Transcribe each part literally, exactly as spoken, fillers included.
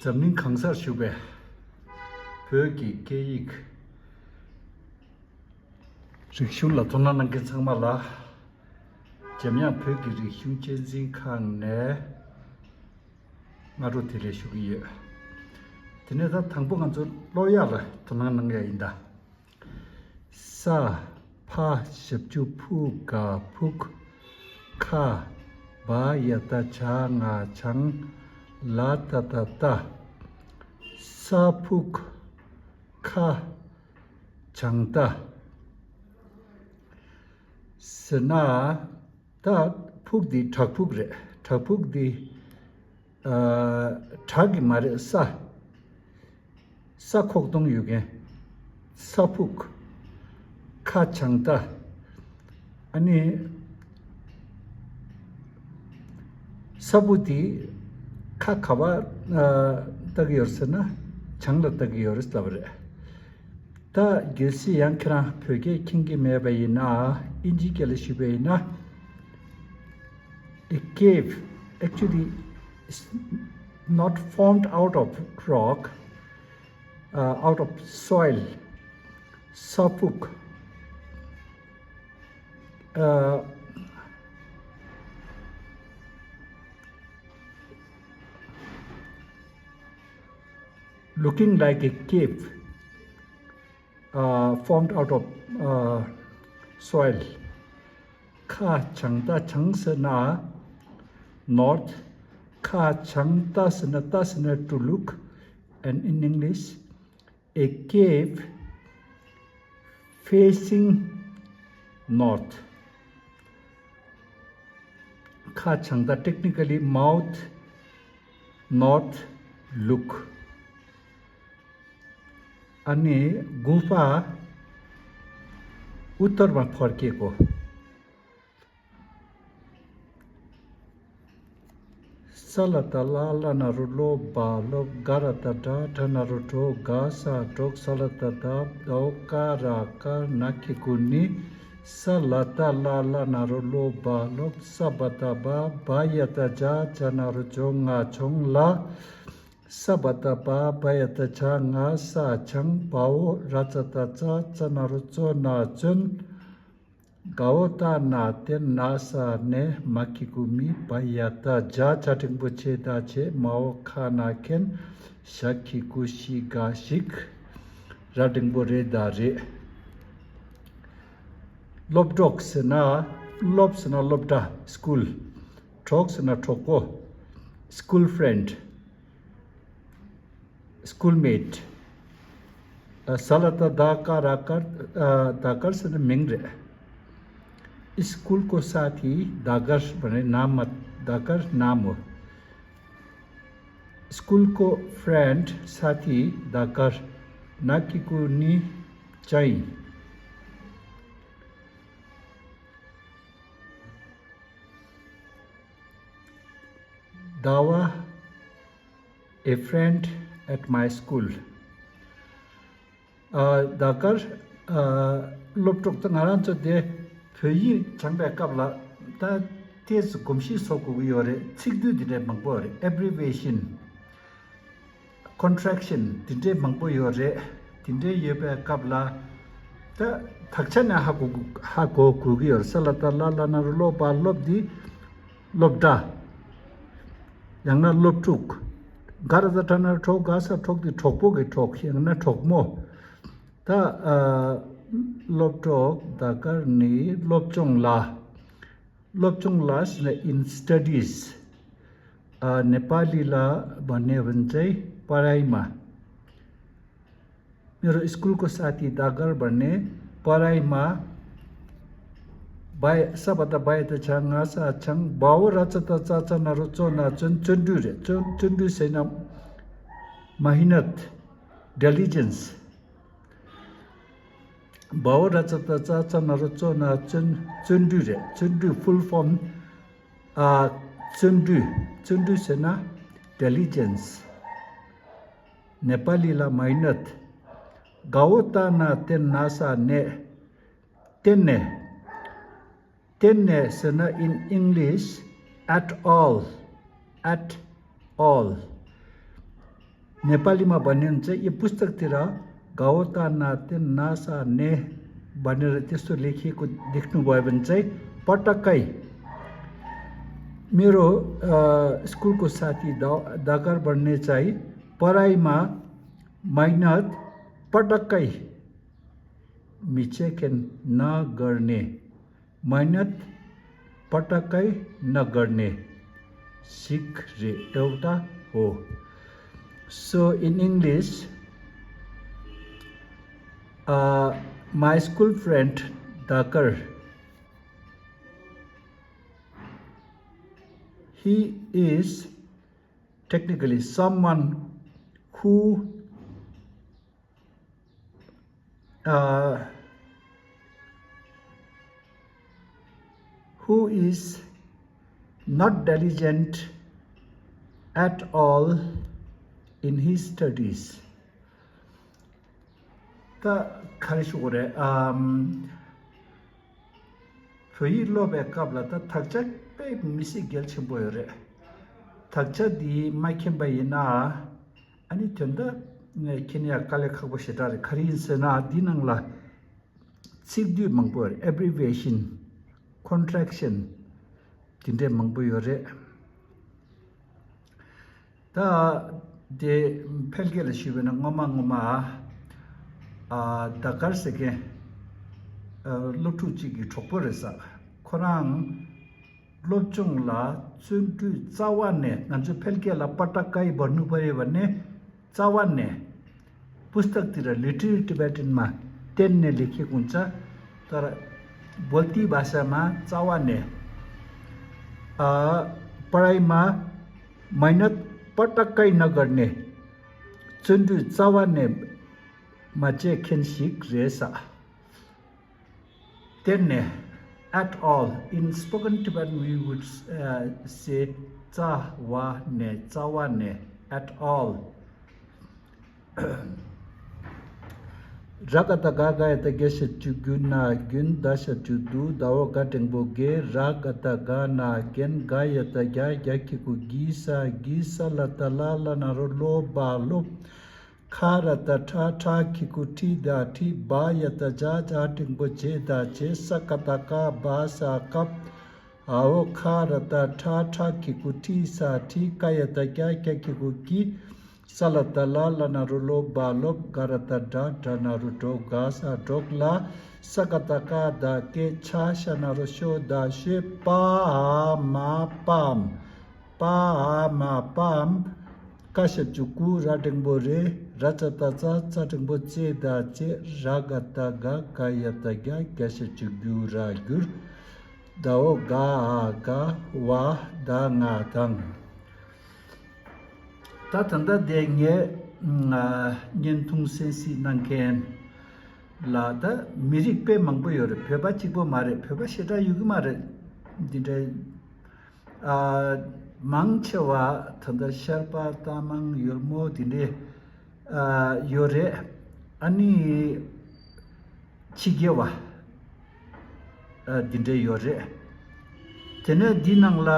འཛམ་གླིང་གང་སར་བཞུགས་པའི་བོད་ཀྱི་སྐད་ཡིག་རིག་གཞུང་ལ་དོ་སྣང་གནང་མཁན་ཚང་མ་ལ། འཇམ་དབྱངས་བོད་ཀྱི་རིག་གཞུང་གཅེས་འཛིན་ཁང་ནས་སྔ་དྲོ་བདེ་ལེགས་ཞུ་གི་ཡོད། དེ་ནས་ད་དང་པོ་ང་ཚོ་ཀློག་ཡག་ལ་དོ་སྣང་གནང་ཡག་ཡིན་ད། ས། ཕ། ཞབས་ཀྱུ་ཕུ་ག་ཕུག་ཁ། བ་ཡ་བཏགས་བྱ་ང་བྱང་། ལ་ཏ་བཏགས་ལྟ། ས་ཕུག་ཁ། བྱང་ལྟ། ཟེར་ན། ད་ཕུག་འདི་བྲག་ཕུག་རེད། བྲག་ཕུག་འདི་ཨ། བྲག་གི་མ་རེད། ས། ས་ཁོག་སྟོང་ཡོད་མཁན། ས་ཕུག་ཁ་བྱང་ལྟ། ཨ་ནི་ས་ཕུག་འདི་ཁ་ག་པ་ཨ། ལྟ་གི་ཡོད་ཟེར་ན་བྱང་ལ་ལྟ་གི་ཡོད་རེད་ལབ་པ་རེད། ད་གལ་སྲིད་ཡང་ཁྱེད་རང་བོད་སྐད་མཁྱེན་གྱི་མེད་པ་ཡིན་ན། ཨིན་ཇིའི་སྐད་ལ་ཞུས་པ་ཡིན་ན། A cave, actually, is not formed out of rock, uh, out of soil. ས་ཕུག་ཨ། Looking like a cave, uh, formed out of, uh, soil. ཁ་བྱང་ལྟ། བྱང་ཟེར་ན་north. ཁ་བྱང་ལྟ་ཟེར་ན། ལྟ་ཟེར་ན་to look, and in English, a cave facing north. ཁ་བྱང་ལྟ། Technically, mouth north look. ཨ་ནི་गुफा उत्तर में फर्केको। ས་ལ་བཏགས་སླ། སླ་ན་རོ་སློ། སྦ་སློབས། ག་ར་བཏགས་སྒྲ། སྒྲ་ན་རོ་སྒྲོགས། སྒ་ས་སྒྲོགས། ས་ལ་བཏགས་སྡ། སྡའོ། ཀ་ར་དཀར། ན་གི་གུ་ནི། ས་ལ་བཏགས་སླ། སླ་ན་རོ་སློ། སྦ་སློབས། ས་བ་བཏགས་སྦ། བ་ཡ་བཏགས་བྱ། བྱ་ན་རོ་བྱོ། ང་བྱོང་ལ། ས་བ་བཏགས་སྦ། བ་ཡ་བཏགས་བྱ། ང་ས་བྱང་། བའོ་ར་ཙ་བཏགས་བཙའ། ཙ་ན་རོ་བཙོ། ན་བཙོན། གའོ་ཏ་ན་བརྟེན་ན་ས་ནས། མ་གི་གུ་མི། བ་ཡ་བཏགས་བྱ། བྱ་འགྲེང་བུ་བྱེ་ད་བྱེད། མའོ་ཁ་ན་མཁན། ཞ་གི་གུ་ཞི་ག་ཞིག་ར་འགྲེང་བུ་རེ་ད་རེད། སློབ་གྲོགས་ཟེར་ན། སློབ་ཟེར་ན་སློབ་གྲྭ་school། གྲོགས་ཟེར་ན་གྲོགས་པོ་school friend། Schoolmate. ས་ལ་བཏགས་སྡ། ཀ་ར་དཀར། སྡ་དཀར་ཟེར་ན་མིང་རེད། स्कूल को साथी दागर भने नाम मत, दागर नाम हो। स्कूल को फ्रेंड साथी दागर, ना कि कुनी चाहिँ। दावा, a friend at my school. ཨ། ཟླ་དཀར། ཨ། སློབ་གྲོགས། ད་ང་རང་ཚོ་དེ་བོད་ཡིག་སྦྱངས་པའི་སྐབས་ལ་ད་ཏོག་ཙམ་གོམས་གཤིས་བཟོ་དགོས་ཀྱི་ཡོད་རེད། ཚིག་སྡུད་དེ་འདྲའི་མང་པོ་རེད། abbreviation, contraction དེ་འདྲའི་མང་པོ་ཡོད་རེད། དེ་འདྲའི་ཡོད་པའི་སྐབས་ལ་ད་དག་ཆ་ནས་ཧ་གོ། ཧ་གོ་དགོས་ཀྱི་ཡོད་རེད། ས་ལ་བཏགས་སླ། སླ་ན་རོ་སློ། སྦ་སློབས་འདི་སློབ་གྲྭ། ཡང་ན་སློབ་ཕྲུག་ག་ར་བཏགས་གྲ་ན་རོ་གྲོ། ག་ས་གྲོགས་འདི་གྲོགས་པོ་གི་གྲོགས། ཡང་ན་གྲོགས་མོ། ད་ཨ། སློབ་གྲོགས་ཟླ་དཀར་ནི་སློབ་སྦྱོང་ལ། སློབ་སྦྱོང་ལ་ཟེར་ན་in studies. ཨ། नेपालीमा भन्ने हो भने चाहिँ पढाइमा। मेरो स्कुलको साथी दागर भन्ने पढाइमा। बाय, स ब त बाय त छ, ङ स छङ, बाओ र च त च, च न रो चो न चुन, चुन्डु रे। चुन, चुन्डु ཟེར་ན་མ་ཧི་ནད། Diligence. बाओ र च त च, च न रो चो न चुन, चुन्डु रे। चुन्डु full form. ཨ། བརྩོན་འགྲུས། བརྩོན་འགྲུས་ཟེར་ན་diligence. नेपालीमा མ་ཧི་ནད། གའོ་ཏ་ན་བརྟེན་ན་ས་ནས། བརྟེན་ནས། བརྟེན་ནས་ཟེར་ན་in English, at all, at all. नेपालीमा भन्नुहुन्छ, यो पुस्तकतिर गावतानाते नासाने भनेर त्यस्तो लेखिएको देख्नुभयो भने चाहिँ पटक्कै मेरो, अ, स्कुलको साथी द-, दकर भन्ने चाहिँ पढाइमा मेहनत पटक्कै मिचेकेन नगर्ने, मेहनत पटक्कै नगर्ने सिख रे एउटा हो। So in English, uh, my school friend Dakar, he is technically someone who uh, who is not diligent at all in his studies. ད་ག་རེ་ཞུ་དགོས་རེད། ཨམ། བོད་ཡིག་སློབ་པའི་སྐབས་ལ་ད་དག་ཆ་དཔེ་མི་སྲིད་གལ་ཆེན་པོ་ཡོད་རེད། དག་ཆ་འདི་མ་མཁྱེན་པ་ཡིན་ན། ཨ་ནི་དོན་དག་ངས་མཁྱེན་ཡ་དཀའ་ལས་ཁག་པོ་ཞེ་དྲག་རེད། ག་རེ་ཡིན་ཟེར་ན་འདི་ནང་ལ་ཚིག་སྡུད་མང་པོ་ཡོད་རེད། abbreviation, contraction དེ་འདྲས་མང་པོ་ཡོད་རེད། ད་དེ་ཕལ་སྐད་ལ་ཞུས་པ་ན་སྔོན་མ་སྔོན་མ་ཨ་ཟླ་དཀར་ཟེར་མཁན་ཨ་སློབ་ཕྲུག་ཅིག་གི་གྲོགས་པོ་རེད་ས། ཁོ་རང་སློབ་སྦྱོང་ལ་བརྩོན་འགྲུས་རྩ་བ་ནས། ང་ཚོའི་ཕལ་སྐད་ལ་པ་ཏྲ་ཀའི་བ་ནུ་པ་རེ་བ་ནས་རྩ་བ་ནས། पुस्तकतिर लिटिल टिबेटनमा तेन्ने लेखेको हुन्छ, तर बोल्ती भाषामा चावाने, अ, पढाइमा मेहनत पटक्कै नगर्ने, चुन्डु चावाने मा चाहिँ खेन्सिक रेसा। तेन्ने, at all. In spoken Tibetan, we would, uh, say चावाने, चावाने, at all. ར་ག་བཏགས་རྒ་ག་ཡ་བཏགས་རྒྱ་ཞབས་ཀྱུ་རྒྱུ་ན་རྒྱུན། ད་ཞབས་ཀྱུ་དུ། ཟླ་འོག་ག་འགྲེང་བུ་དགེ། ར་ག་བཏགས་རྒ་ན་རྒན། རྒ་ཡ་བཏགས་རྒྱ་རྒྱ་ཁྱི་གུ་གི་ས་གི། ས་ལ་བཏགས་སླ་སླ་ན་རོ་སློ་བ་སློབ། ཁ་ར་བཏགས་ཁྲ་ཁྲ་ཁྱི་གུ་ཁྲི་ད་ཁྲིད། བ་ཡ་བཏགས་བྱ་བྱ་འགྲེང་བུ་བྱེ་ད་བྱེད། ས་ག་བཏགས་སྐ་བ་ས་སྐབས། འ་འོག་ཁ་ར་བཏགས་ཁྲ་ཁྲ་ཁྱི་གུ་ཁྲི་ས་ཁྲིད། ཀ་ཡ་བཏགས་ཀྱ་ཀྱ་ཁྱི་གུ་ཀྱི། ས་ལ་བཏགས་སླ་སླ་ན་རོ་སློ་བ་སློབ། ག་ར་བཏགས་གྲ་གྲ་ན་རོ་གྲོ་ག་ས་གྲོགས། ལ་ས་ག་བཏགས་སྐ་ད་སྐེ། ཆ་ཤ་ན་རོ་ཤོ་ད་ཤོད། པ་འ་མ་པའམ། པ་འ་མ་པའམ། ཀ་ཞབས་ཀྱུ་ཀུ། ར་འགྲེང་བུ་རེ། ར་ཙ་བཏགས་རྩ། ཙ་འགྲེང་བུ་རྩེ་ད་རྩེད། ར་ག་བཏགས་རྒ། ག་ཡ་བཏགས་རྒྱ། རྒྱ་ཞབས་ཀྱུ་རྒྱུ་ར་རྒྱུར། ཟླ་འོག་ག་འ་ག་བ་ད་ང་དང་། ད་ད་ལྟ་དེ་ངས་ཨ་བརྙན་ཐུང་གསན་གཟིགས་གནང་མཁན་ལ་ད་མི་རིགས་དཔེ་མང་པོ་ཡོད་རེད། བོད་པ་གཅིག་པོ་མ་རེད། བོད་པ་ཞེ་དྲག་ཡོད་ཀྱི་མ་རེད། འདི་འདྲའི་ཨ་མང་ཆེ་བ་ད་ལྟ་ཤར་པ་རྟ་མང་ཡོལ་མོ་འདི་འདྲའི་ཨ་ཡོད་རེད། ཨ་ནི་ཕྱི་རྒྱལ་བ་ཨ་འདི་འདྲའི་ཡོད་རེད། དེ་ནས་འདི་ནང་ལ་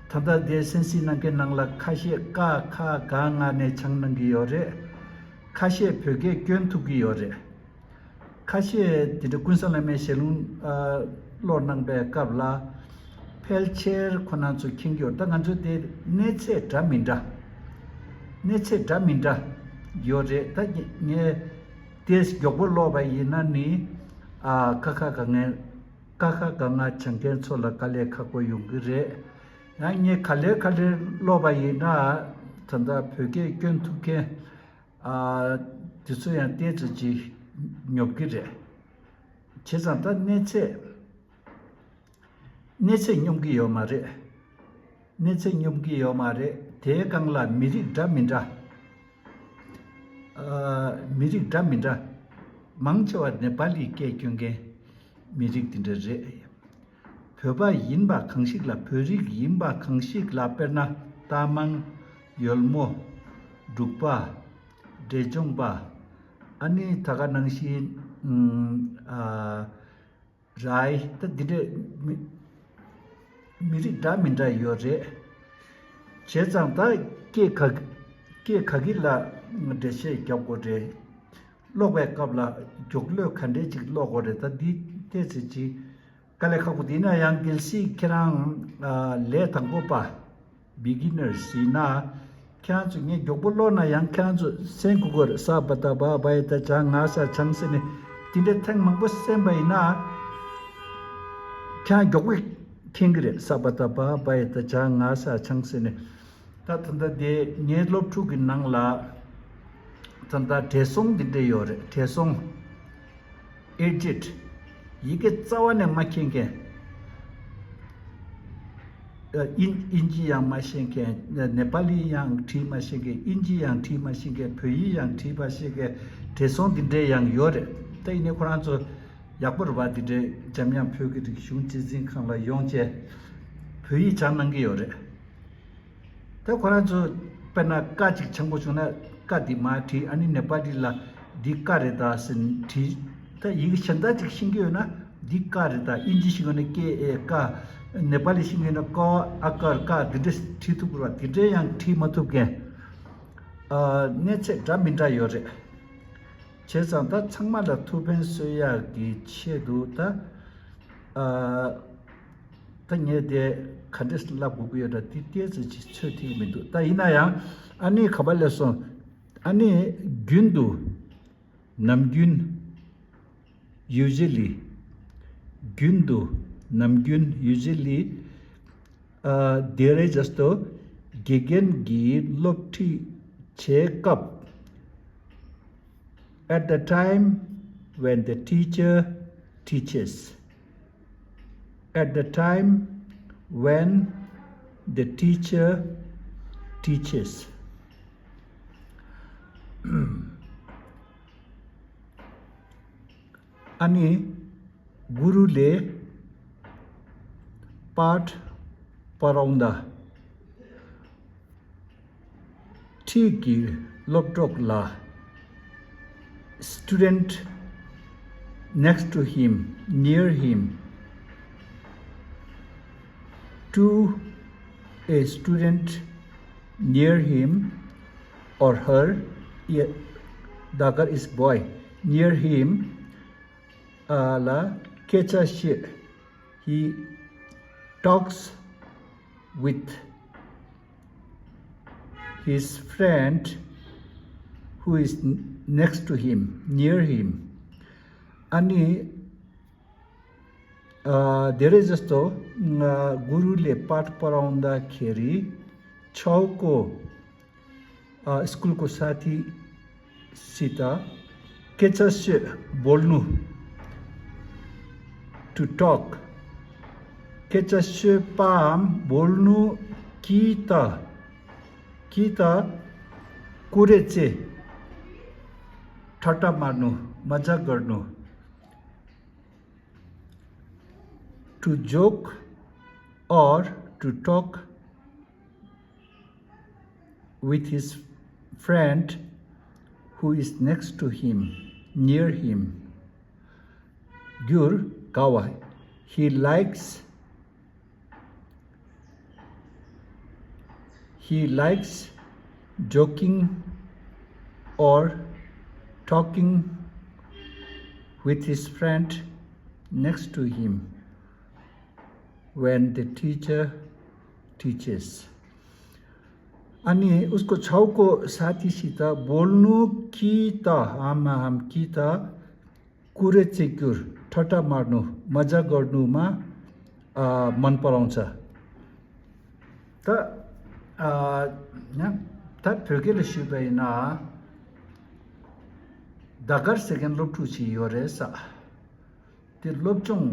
ད་ལྟ་དེ་གསན་གཟིགས་གནང་མཁན་ནང་ལ་ཁ་ཤས་ཀ་ཁ་ག་ང་ནས་སྦྱང་གནང་གི་ཡོད་རེད། ཁ་ཤས་བོད་སྐད་སྐྱོན་ཐུབ་ཀྱི་ཡོད་རེད། ཁ་ཤས་དེ་འདྲ་ཀུན་བཟང་བླ་མའི་ཞལ་ལུང་ཨ་ཀློག་གནང་པའི་སྐབས་ལ་ཕལ་ཆེར་ཁོ་རང་ཚོ་མཁྱེན་གྱི་ཡོད། ད་ང་ཚོ་དེ་གནས་ཚད་འདྲ་མི་འདྲ། གནས་ཚད་འདྲ་མི་འདྲ་ཡོད་རེད། ད་ངས་དེ་མགྱོགས་པོ་ཀློག་པ་ཡིན་ན་ནི་ཨ་ཀ་ཁ་ག་ང་ཀ་ཁ་ག་ང་སྦྱང་མཁན་ཚོ་ལ་དཀའ་ལས་ཁག་པོ་ཡོང་གི་རེད། ཡང་ངས་ག་ལེར་ག་ལེར་ཀློག་པ་ཡིན་ན་ད་ལྟ་བོད་སྐད་སྐྱོན་ཐུབ་མཁན་ཨ་དེ་ཚོ་ཡང་ཏོག་ཙམ་ཅིག་ཉོབ་ཀྱི་རེད། བྱས་ཙང་ད་གནས་ཚད་གནས་ཚད་སྙོམས་ཀྱི་ཡོད་མ་རེད། གནས་ཚད་སྙོམས་ཀྱི་ཡོད་མ་རེད། དེའི་སྒང་ལ་མི་རིགས་འདྲ་མི་འདྲ། ཨ་མི་རིགས་འདྲ་མི་འདྲ། མང་ཆེ་བ་ནེ་པ་ལི་སྐད་སྐྱོན་མཁན་མི་རིགས་དེ་འདྲ་རེད། བོད་པ་ཡིན་པ་གང་ཞིག་ལ། བོད་རིགས་ཡིན་པ་གང་ཞིག་ལ། དཔེར་ན་རྟ་མང་ཡོལ་མོ་འབྲུག་པ་འབྲས་ལྗོངས་པ། ཨ་ནི་ད་ག་ནང་བཞིན་ཨ་རའི་ད་འདི་འདྲས་མི་མི་རིགས་འདྲ་མི་འདྲ་ཡོད་རེད། བྱས་ཙང་ད་སྐད་ག་ སྐད་ག་གི་ལ་འགྲེལ་བཤད་རྒྱབ་དགོས་རེད། ཀློག་པའི་སྐབས་ལ་མགྱོགས་ལོས་ག་འདྲས་ཅིག་ཀློག་དགོས་རེད། ད་འདི་ཏོག་ཙམ་ཅིག་དཀའ་ལས་ཁག་པོ་འདི་ན་ཡང་གལ་སྲིད་ཁྱེད་རང་ཨ་ལས་དང་པོ་པ། Beginners ཡིན་ན། ཁྱེད་རང་ཚོ་ངས་མགྱོགས་པོ་ཀློག་ན་ཡང་ཁྱེད་རང་ཚོ་གསན་དགོས་ཀྱི་རེད། ས་བ་ད་བ་བ་ཡ་ད་བྱ་ང་ས་ཆང་ཟེར་ནས་དེ་འདྲའི་ཐེངས་མང་པོ་གསན་པ་ཡིན་ན། ཁྱེད་རང་མགྱོགས་པོ་མཁྱེན་གྱི་རེད། ས་བ་ད་བ་བ་ཡ་ད་བྱ་ང་ས་ཆང་ཟེར་ནས། ད་ད་ལྟ་དེ་ངའི་སློབ་ཕྲུག་གི་ནང་ལ་ད་ལྟ་བགྲེས་སོང་འདི་འདྲ་ཡོད་རེད། བགྲེས་སོང་། Aged། ཡི་གེ་རྩ་བ་ནས་མ་མཁྱེན་མཁན། ཨ་དབྱིན་དབྱིན་ཇི་ཡང་མ་ཤེས་མཁན། ནེ་པ་ལི་ཡང་བྲིས་མ་ཤེས་མཁན། དབྱིན་ཇི་ཡང་བྲིས་མ་ཤེས་མཁན། བོད་ཡིག་ཡང་བྲིས་མ་ཤེས་མཁན་བགྲེས་སོང་འདི་འདྲས་ཡང་ཡོད་རེད། ད་ཡིན་ནའི་ཁོ་རང་ཚོ་ཡག་པོ་རེད་པ། འདི་འདྲས་འཇམ་དབྱངས་བོད་ཀྱི་རིག་གཞུང་སྤྱི་འཛིན་ཁང་ལ་ཡོང་བྱས་བོད་ཡིག་སྦྱང་གནང་གི་ཡོད་རེད། ད་ཁོ་རང་ཚོ་དཔེར་ན་ཀ་ཅིག་ཆེན་པོ་བྱུང་ན་ཀ་འདི་མར་བྲིས། ཨ་ནི་ནེ་པ་ལི་ལ་འདི་ཀ་རེད་ད་ཟེར་བྲིས། ད་ཡི་གེ་གཞན་དག་ཅིག་ཤེས་ཀྱི་ཡོད་ན་འདི་ཀ་རེད་ད། དབྱིན་ཇི་ཤེས་ཀྱི་ཡོད་ན་ཀེ་ཨེ་ཀ། ནེ་པ་ལི་ཤེས་ཀྱི་ཡོད་ན་ཀ་ཨ་ཀར་ཀ། འདི་འདྲ་བྲིས་ཐུབ་དགོས་པ། འདི་འདྲ་ཡང་བྲིས་མ་ཐུབ་མཁན། ཨ་གནས་ཚད་འདྲ་མི་འདྲ་ཡོད་རེད། བྱས་ཙང་ད་ཚང་མ་ལ་ཐུགས་ཕན་གསོས་ཡག་གི་ཆེད་དུ་ད། ཨ་ད་ངས་དེ་ག་འདྲས་ལབ་དགོས་ཀྱི་ཡོད་འདྲ། དེ་ཏོག་ཙམ་ཅིག་ཚོད་ཐིག་མི་འདུག་ད་ཡིན་ན་ཡང་ཨ་ནི་ག་པ་ལས་སོང་། ཨ་ནི་རྒྱུན་དུ། ནམ་རྒྱུན། Usually། རྒྱུན་དུ། ནམ་རྒྱུན། Usually། ཨ་དེ་རེད། Just དགེ་རྒན་གྱིས་སློབ་ཁྲིད་བྱེད་སྐབས། At the time when the teacher teaches. At the time when the teacher teaches. ཨ་ནི་གུ་རུ་ལས་པཱཊ་པ་རོན་ཏ། ཁྲིད་ཀྱི་སློབ་གྲོགས་ལ། Student next to him, near him. To a student near him or her. ཡ། ད་གར་is boy near him. ཨ་ལ་སྐད་ཆ་བཤད། He talks with his friend who is next to him, near him. ཨ་ནི། ཨ་དེ་རེད། Just གུ་རུ་ལས་པཱཊ་པ་རོན་ཏ་ཁེ་རི་ཆའོ་ཀོ། ཨ་སྐུལ་ཀོ་ས་ཐི་སི་ཏ། སྐད་ཆ་བཤད། བོལ་ནུ། To talk. སྐད་ཆ་བཤད་པའམ་བོལ་ནུ་ཀི་ཏ། ཀི་ཏ། ཀུ་རེ་ཙེ། ཐ་ཏ་མར་ནུ། མ་ཛ་གར་ནུ། To joke or to talk with his friend who is next to him, near him. བསྒྱུར། དགའ་བ། He likes, he likes joking or talking with his friend next to him when the teacher teaches. ཨ་ནི་उसको छाव को साथीसित बोल्नु कि त, आमाहाम, कि त कुरेचे क्युर, ठट्टा मार्नु, मजा गर्नुमा अ, मन पराउँछ। ད་ཨ་ད་བོད་སྐད་ལ་ཞུས་པ་ཡིན་ན། ཟླ་དཀར་ཟེར་མཁན་སློབ་ཕྲུག་ཅིག་ཡོད་རེད་ས། དེ་སློབ་སྦྱོང་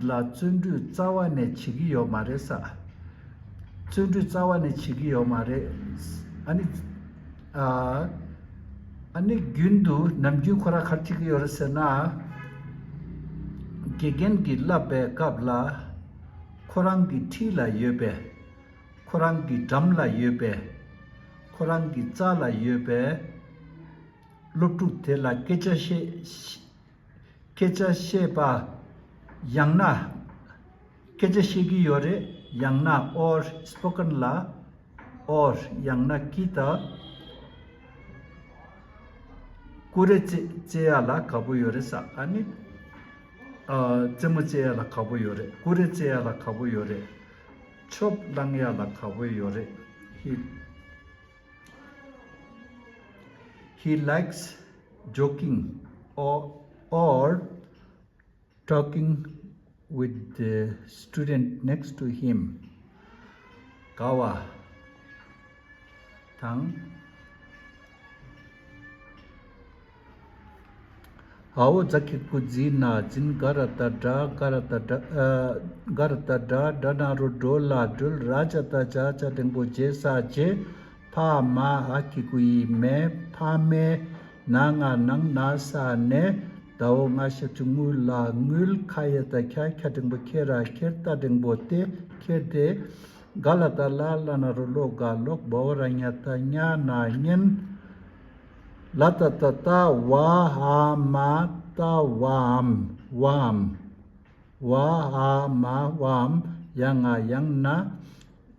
ལ་བརྩོན་འགྲུས་རྩ་བ་ནས་བྱེད་ཀྱི་ཡོད་མ་རེད་ས། བརྩོན་འགྲུས་རྩ་བ་ནས་བྱེད་ཀྱི་ཡོད་མ་རེད། ཨ་ནི་ཨ་ཨ་ནི་རྒྱུན་དུ་ནམ་རྒྱུན་ཁོ་རང་ག་རེ་བྱེད་ཀྱི་ཡོད་རེད་ཟེར་ན། དགེ་རྒན་གྱིས་བསླབ་པའི་སྐབས་ལ་ཁོ་རང་གི་འཁྲིས་ལ་ཡོད་པའི། ཁོ་རང་གི་འགྲམ་ལ་ཡོད་པའི། ཁོ་རང་གི་རྩ་ལ་ཡོད་པའི་སློབ་ཕྲུག་དེ་ལ་སྐད་ཆ་བཤད། སྐད་ཆ་བཤད་པ། ཡང་ན་སྐད་ཆ་བཤད་ཀྱི་ཡོད་རེད། ཡང་ན་or spoken ལ། Or ཡང་ན་ཀི་ཏ། ཀུ་རེ་རྩེ་རྩེ་ཡ་ལ་དགའ་པོ་ཡོད་རེད་ས། ཨ་ནི་ཨ་རྩེད་མོ་རྩེ་ཡ་ལ་དགའ་པོ་ཡོད་རེད། ཀུ་རེ་རྩེ་ཡ་ལ་དགའ་པོ་ཡོད་རེད། ཆོབ་བླངས་ཡ་ལ་དགའ་པོ་ཡོད་རེད། He, he likes joking or, or talking with the student next to him. དགའ་བ་དང་། འ་འོག་ཛ་གི་གུ་ཛི་ན་འཛིན། ག་ར་བཏགས་གྲ། ག་ར་བཏགས་གྲ། ཨ། ག་ར་བཏགས་གྲ། གྲ་ན་རོ་གྲོ། ལ་གྲོལ། ར་ཇ་བཏགས་རྗ། ཇ་འགྲེང་བུ་རྗེ་ས་རྗེས། ཕ་མ། འ་གི་གུ་འི་མེ། ཕ་མའི། ན་ང་ནང་། ན་ས་ནས། ད་འོག་ང་ཞབས་ཀྱུ་ངུ་ལ་ངུལ། ཁ་ཡ་བཏགས་ཁྱ། ཁྱ་འགྲེང་བུ་ཁྱེ་ར་ཁྱེར། ཏ་འགྲེང་བུ་ཏེ་ཁྱེར་ཏེ། ག་ལ་བཏགས་གླ། གླ་ན་རོ་གློ་ག་ལོག་བ་འོག་ར་ཉ་བཏགས་ཉ་ན་ཉན། ལ་ཏ་བཏགས་ལྟ། བ་འ་མ་ལྟ་བའམ། བའམ། བ་འ་མ་བའམ། ཡ་ང་ཡང་ན།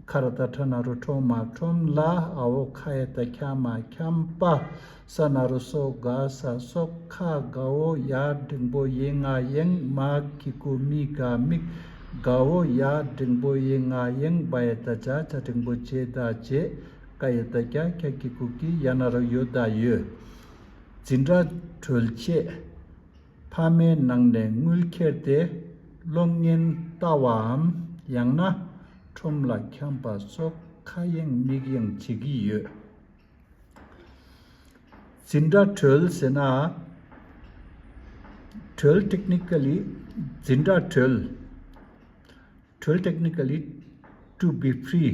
ཁ་ར་བཏགས་ཁྲ་ན་རོ་ཁྲོ་མ་ཁྲོམ་ལ། འ་འོག་ཁ་ཡ་བཏགས་ཁྱ་མ་ཁྱམ་པ། ས་ན་རོ་སོ་ག་ས་སོག་ཁ་ག་འོག་ཡ་འགྲེང་བུ་ཡེ་ང་ཡེང་། མ་གི་གུ་མི་ག་མིག་ག་འོག་ཡ་འགྲེང་བུ་ཡེ་ང་ཡེང་། བ་ཡ་བཏགས་བྱ། བྱ་འགྲེང་བུ་བྱེ་ད་བྱེད། ཀ་ཡ་བཏགས་ཀྱ། ཀྱ་གི་གུ་ཀྱི། ཡ་ན་རོ་ཡོ་ད་ཡོད། འཛིན་གྲྭ་གྲོལ་རྗེས། ཕ་མའི་ནང་ནས་དངུལ་ཁྱེར་ཏེ་གློག་བརྙན་ལྟ་བའམ། ཡང་ན་ཁྲོམ་ལ་འཁྱམ་པ་སོགས་ཁ་གཡེང་མིག་གཡེང་བྱེད་ཀྱི་ཡོད། འཛིན་གྲྭ་གྲོལ་ཟེར་ན། གྲོལ། Technically འཛིན་གྲྭ་གྲོལ། གྲོལ། Technically to be free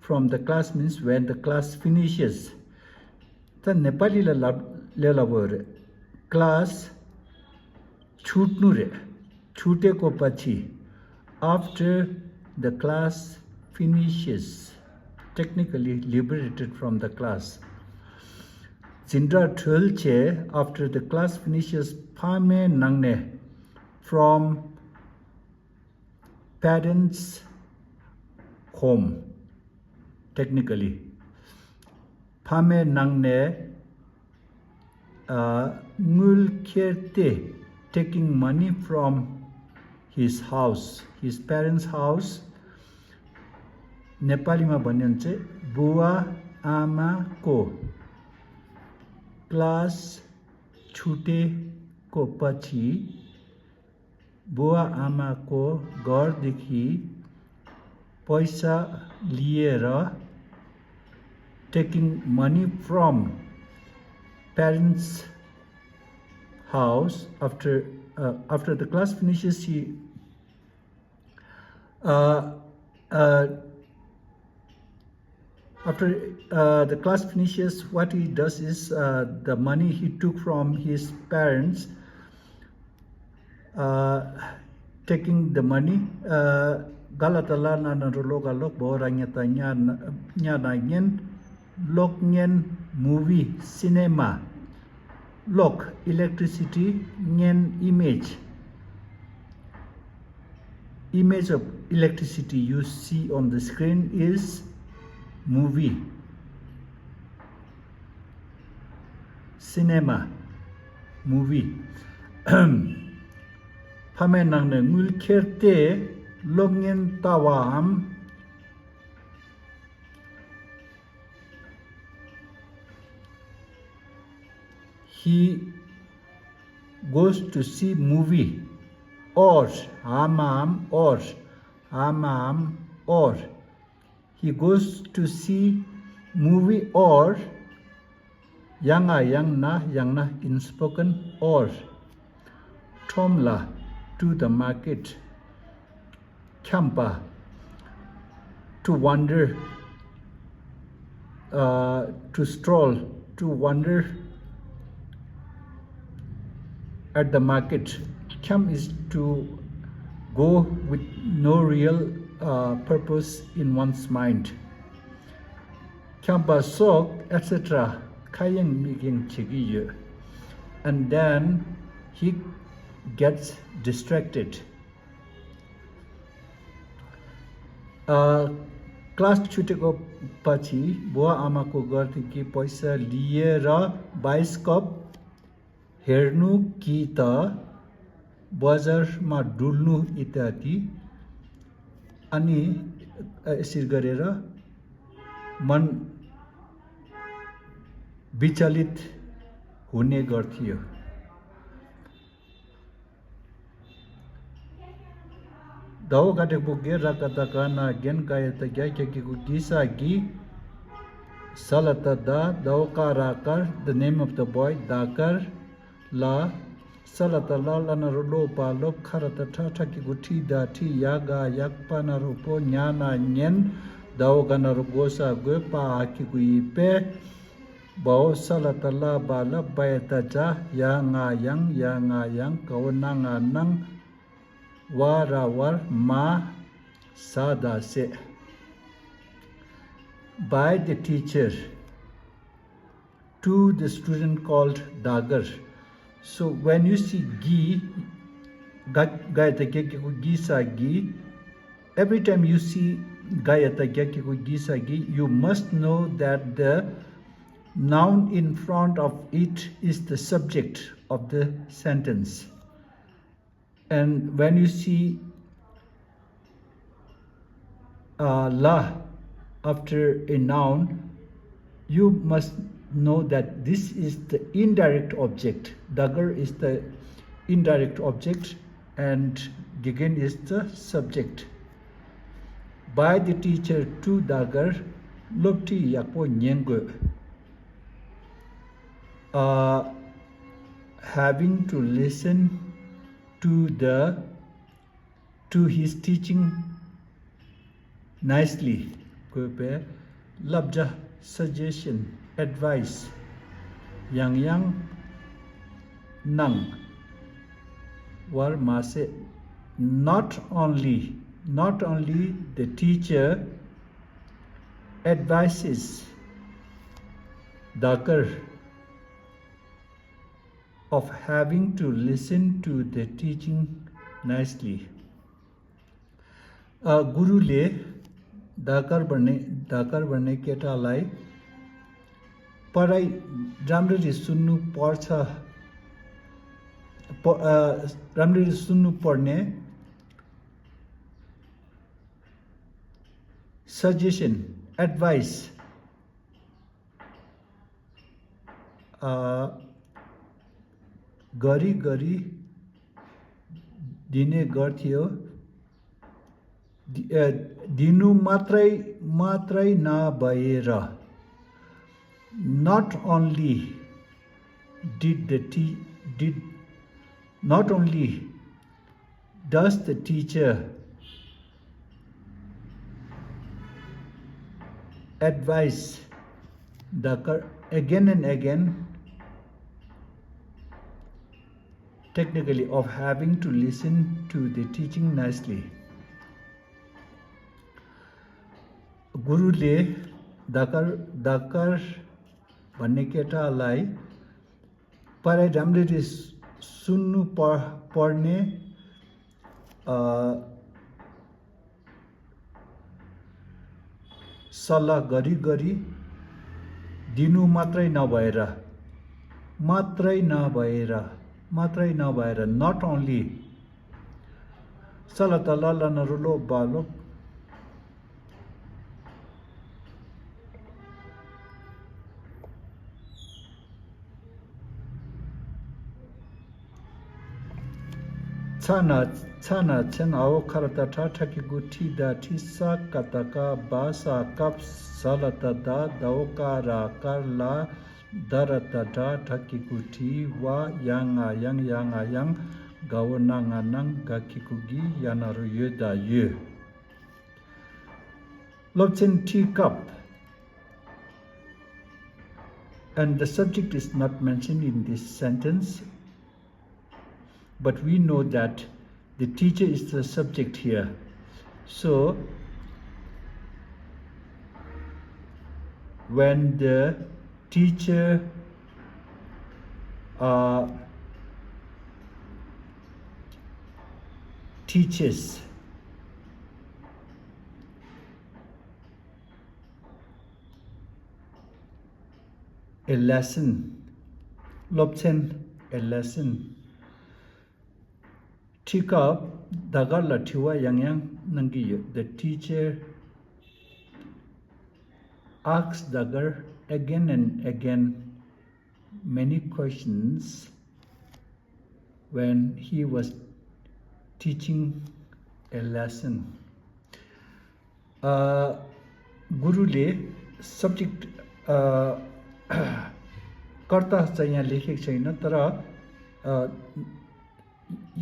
from the class means when the class finishes. ད་ནེ་པ་ལི་ལ་ལབ་ལས་སླ་པོ་རེད། ཀླཱས་ཆུ་ནུ་རེད། ཆུ་ཏེ་ཀོ་པ་ཆི། After the class finishes, technically liberated from the class. འཛིན་གྲྭ་གྲོལ་བྱས། After the class finishes, ཕ་མའི་ནང་ནས། From parents' home, technically. ཕ་མའི་ནང་ནས་ཨ་དངུལ་ཁྱེར་ཏེ། Taking money from his house, his parents' house. ནེ་པ་ལི་མ་བ་ཉན་ཚེ། བུ་ཨ་མ་ཀོ། ཀླཱས་ཆུ་ཏེ་ཀོ་པ་ཆི། बुवा आमाको घरदेखि पैसा लिएर, taking money from parents' house. After, uh, after the class finishes, he, uh, uh, After, uh, the class finishes, what he does is, uh, the money he took from his parents, uh, taking the money, uh, ག་ལ་བཏགས་གླ། ན་ན་རོ་གློ་ག་ལོག་བ་འོག་ར་ཉ་བཏགས་ཉ་ན་ཉ་ན་ཉན། གློག་བརྙན། Movie, cinema. གློག electricity, བརྙན image. Image of electricity you see on the screen is movie, cinema, movie. ཕ་མའི་ནང་ནས་དངུལ་ཁྱེར་ཏེ་གློག་བརྙན་ལྟ་བའམ། He goes to see movie, or, ཨ་མའམ་or, ཨ་མའམ་or. He goes to see movie or, ཡང་ང་ཡང་ན་ཡང་ན་in spoken or. ཁྲོམ་ལ། To the market. འཁྱམ་པ། To wander, uh, to stroll, to wander at the market. འཁྱམ is to go with no real, uh, purpose in one's mind. འཁྱམ་པ་སོགས་et cetera ཁ་གཡེང་མིག་གཡེང་བྱེད་ཀྱི་ཡོད། And then he gets distracted. Class छुटेको पछि बुवा आमाको घरदेखि पैसा लिएर बाइस्कोप हेर्नु कि त बजारमा डुल्नु इत्यादि। अनि, अ, यसरी गरेर मन विचलित हुने गर्थ्यो। दौ गटेको गे र क त क न गेन ग य त ग्या के के को गि सा गि। स ल त द, दौ क र कर, the name of the boy, दाकर, ल, स ल त ल, ल न रो लो, प लोप, ख र त ठ, ठ के को ठी, द ठी, य ग यक, प न रो पो, ञ न ञेन, दौ ग न रो गो सा गो, प आ के को इ पे, ब ओ स ल त ल, ब ल, ब य त ज, य ङ यङ, य ङ यङ, ग ओ न ङ नङ, व र वर, म, स द से। By the teacher to the student called Dagar. So when you see gi, ga, ga ya ta gya ki ku gi sa gi, every time you see ga ya ta gya ki ku gi sa gi, you must know that the noun in front of it is the subject of the sentence. And when you see uh, la after a noun, you must know that this is the indirect object. Dagar is the indirect object and Gigen is the subject. By the teacher to Dagar, lopti yakpo nyengo. Uh, having to listen to the to his teaching nicely. ཁོས་པའི་བསླབ་བྱ་suggestion, advice ཡང་ཡང་གནང་བར་མ་ཟད། Not only, not only the teacher advises Dakar of having to listen to the teaching nicely. अ, गुरुले दाकर भन्ने, दाकर भन्ने केटालाई पढाइ राम्ररी सुन्नु पर्छ, प-, अ, राम्ररी सुन्नु पर्ने suggestion, advice अ, घरिघरि दिने गर्थ्यो। दि-, अ, दिनु मात्रै, मात्रै नभएर, not only did the te-, did, not only does the teacher advise the cur-, again and again, technically, of having to listen to the teaching nicely. गुरुले दाकर, दाकर भन्ने केटालाई पढाइ राम्ररी सुन्नु प-, पर्ने, अ, सल्लाह घरिघरि दिनु मात्रै नभएर, मात्रै नभएर, मात्रै नभएर, not only, सल्लाह तल्लाह लनरुलो बालो ཚ་ན་ཚ་ན་ཚན་ཨའོ་ཁར་ད་ཁྲ་ཁྲ་གི་གུ་ཁྲི་ད་ཁྲི་ས་ཀ་ད་ཀ་བ་ས་ཀབ་ས་ལ་ད་ད་ད་ཨོ་ཀ་ར་ཀར་ལ་ད་ར་ད་དྲ་ཁྲ་གི་གུ་ཁྲི་བ་ཡ་ང་ཡང་ཡ་ང་ཡང་ག་འོ་ན་ང་ནང་ག་གི་གུ་གི་ཡ་ན་རུ་ཡོད་ད་ཡོད། སློབ་ཚན་ཁྲིད་སྐབས། And the subject is not mentioned in this sentence, but we know that the teacher is the subject here. So, when the teacher uh, teaches a lesson, སློབ་ཚན་ a lesson. ཁྲིད་སྐབས་ཟླ་སྐར་ལ་དྲི་བ་ཡང་ཡང་གནང་གི་ཡོད། The teacher asked Dagar again and again many questions when he was teaching a lesson. ཨ། གུ་རུ་ལས་སབ་ཇེག་ཊི་ཨ་ཀར་ཏ་ཙ་ཡང་ལེ་ཤེག་ཆ་ཡིན་ན་ཏ་ར་ཨ་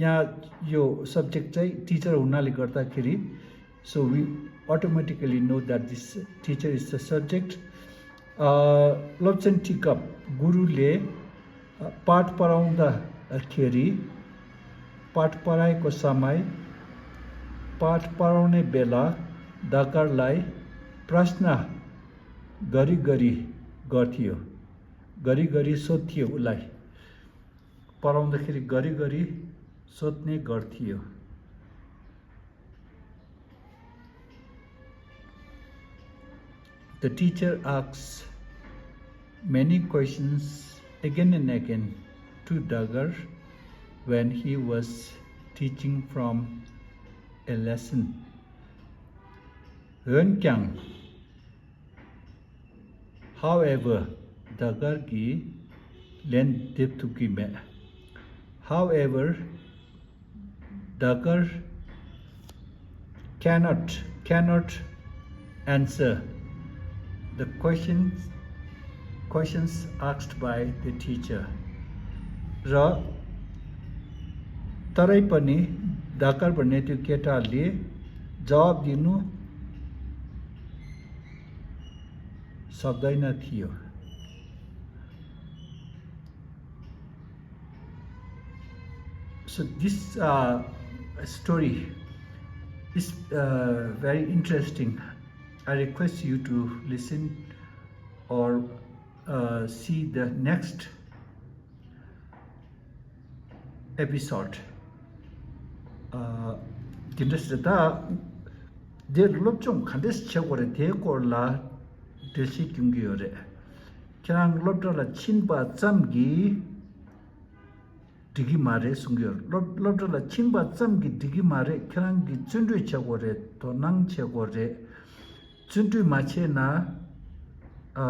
ཡང་ཡོ་སབ་ཇེག་ཊི་ཙ་ཡི་ཊི་ཅར་འོ་ན་ལི་ཀར་ཏ་ཁེ་རི། So we automatically know that this teacher is the subject. ཨ་སློབ་ཚན་ཁྲིད་སྐབས་གུ་རུ་ལས་पाठ पढाउँदाखेरि पाठ पढाएको समय पाठ पढाउने बेला दाकरलाई प्रश्न घरिघरि गर्थ्यो। घरिघरि सोध्थ्यो उसलाई। पढाउँदाखेरि घरिघरि सोध्ने गर्थ्यो। The teacher asks many questions again and again to Dagar when he was teaching from a lesson. འོན་ཀྱང་However, Dagar གིས་ལན་འདེབས་ཐུབ་ཀྱི་མེད། However, Dagar cannot cannot answer the questions questions asked by the teacher. र तरै पनि दाकरले त्यो केटाले जवाब दिनु सक्दैन थियो। So this uh, story is uh, very interesting. I request you to listen or uh, see the next episode. དེ་འདྲ་ཟེར་ད། འདིར་སློབ་སྦྱོང་ག་འདྲས་བྱེད་དགོས་རེད་དེའི་སྐོར་ལ་འགྲེལ་བཤད་སྐྱོན་གྱི་ཡོད་རེད། ཁྱེད་རང་སློབ་གྲྭ་ལ་ཕྱིན་པ་ཙམ་གྱིས་འགྲིག་གི་མ་རེད་གསུང་གི་ཡོད། སློབ་སློབ་གྲྭ་ལ་ཕྱིན་པ་ཙམ་གྱིས་འགྲིག་གི་མ་རེད། ཁྱེད་རང་གིས་བརྩོན་འགྲུས་བྱེད་དགོས་རེད། དོ་སྣང་བྱེད་དགོས་རེད། བརྩོན་འགྲུས་མ་བྱས་ན་ཨ་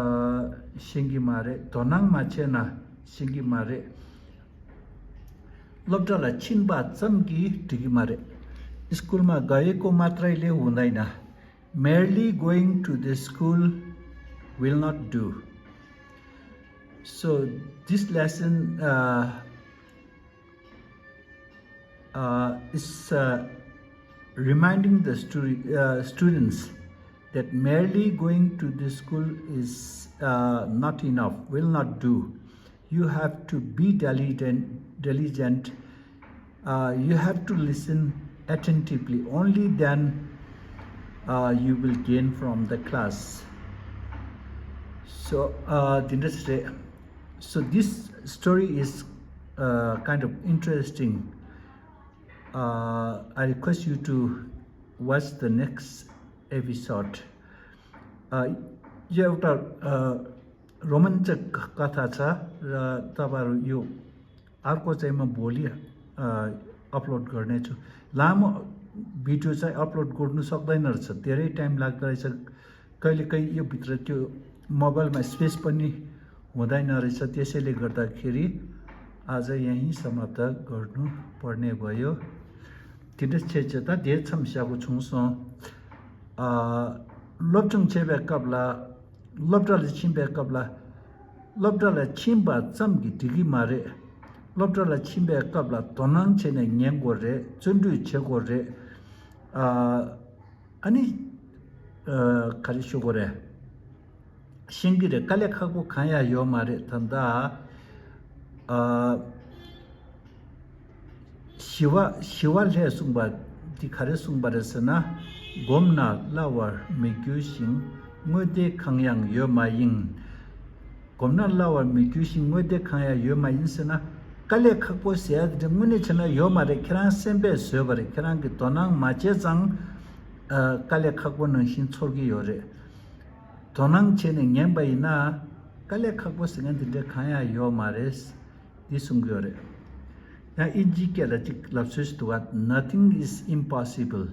ཤེས་ཀྱི་མ་རེད། དོ་སྣང་མ་བྱས་ན་ཤེས་ཀྱི་མ་རེད། སློབ་གྲྭ་ལ་ཕྱིན་པ་ཙམ་གྱིས་འགྲིག་གི་མ་རེད། स्कुलमा गएको मात्रैले हुँदैन। Merely going to the school will not do. So this lesson uh, uh, is uh, reminding the stu- uh, students that merely going to the school is uh, not enough, will not do. You have to be diligent, diligent. Uh, you have to listen attentively. Only then uh, you will gain from the class. So, uh, དེ་འདྲ་རེད། So this story is uh, kind of interesting. Uh, I request you to watch the next episode. Uh, एउटा रोमाञ्चक कथा छ र तपाईँहरू यो अर्को चाहिँ म भोलि अपलोड गर्नेछु। लामो भिडियो चाहिँ अपलोड गर्नु सक्दैन रहेछ, धेरै टाइम लाग्दो रहेछ। कहिले कहीँ यो भित्र त्यो मोबाइलमा स्पेस पनि हुँदैन रहेछ। त्यसैले गर्दाखेरि आज यहीँ समाप्त गर्नु पर्ने भयो। དེ་འདྲ་བྱས་བྱས་ད་དེ་མཚམས་བཞག་དགོས་བྱུང་སོང་། ཨ། སློབ་སྦྱོང་བྱེད་པའི་སྐབས་ལ། སློབ་གྲྭ་ལ་ཕྱིན་པའི་སྐབས་ལ། སློབ་གྲྭ་ལ་ཕྱིན་པ་ཙམ་གྱིས་འགྲིག་གི་མ་རེད། སློབ་གྲྭ་ལ་ཕྱིན་པའི་སྐབས་ལ་དོ་སྣང་བྱས་ནས་ཉན་དགོས་རེད། བརྩོན་འགྲུས་བྱེད་དགོས་རེད། ཨ། ཨ་ནི། ཨ། ག་རེ་ཞུ་དགོས་རེད། ཤེས་ཀྱི་རེད། དཀའ་ལས་ཁག་པོ་གང་ཡང་ཡོད་མ་རེད། ད་ལྟ། ཨ། ཞི་བ་ཞི་བ་ལྷས་གསུངས་པ་འདི་ག་རེ་གསུངས་པ་རེད་ཟེར་ན། གོམས་ན་སླ་བར་མི་འགྱུར་ཞིང་། དངོས་བདེ་གང་ཡང་ཡོད་མ་ཡིན། གོམས་ན་སླ་བར་མི་འགྱུར་ཞིང་། དངོས་བདེ་གང་ཡང་ཡོད་མ་ཡིན་ཟེར་ན། དཀའ་ལས་ཁག་པོ་ཟེར་ཡ་དེ་དངོས་གནས་བྱས་ན་ཡོད་མ་རེད། ཁྱེད་རང་སེམས་པས་བཟོས་པ་རེད། ཁྱེད་རང་གིས་དོ་སྣང་མ་བྱས་ཙང་། ཨ། དཀའ་ལས་ཁག་པོ་ནང་བཞིན་ཚོར་གྱི་ཡོད་རེད། དོ་སྣང་བྱས་ནས་ཉན་པ་ཡིན་ན། དཀའ་ལས་ཁག་པོ་ཟེར་མཁན་དེ་འདྲ་གང་ཡང་ཡོད་མ་རེད། འདི་གསུང་གི་ཡོད་རེད། ཡང་དབྱིན་ཇིའི་སྐད་ལ་གཅིག་ལབ་སྲོལ་ཞིག་འདུག་ག Nothing is impossible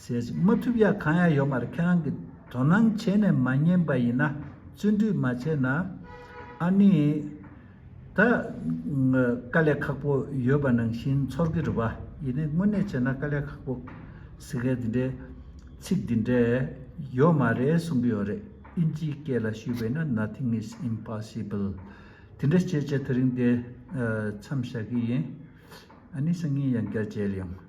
ཟེར་ཞིག་མ་ཐུབ་ཡ་གང་ཡང་ཡོད་མ་རེད། ཁྱེད་རང་གིས་དོ་སྣང་བྱས་ནས་མ་ཉན་པ་ཡིན་ན། བརྩོན་འགྲུས་མ་བྱས་ན། ཨ་ནི། ད་དཀའ་ལས་ཁག་པོ་ཡོད་པ་ནང་བཞིན་ཚོར་གི་རེད་པ། ཡིན་ནའི་དངོས་གནས་བྱས་ན་དཀའ་ལས་ཁག་པོ་ཟེར་མཁན་འདི་འདྲའི་ཚིག་འདི་འདྲའི་ཡོད་མ་རེད་གསུང་གི་ཡོད་རེད། དབྱིན་ཇིའི་སྐད་ལ་ཞུས་པས་ན་Nothing is impossible། དེ་འདྲ་བྱས་བྱས་དེ་རིང་འདི་མཚམས་བཞག་གི་ཡིན། ཨ་ནི་སང་ཉིན་ཡང་བསྐྱར་མཇལ་ཡོང་།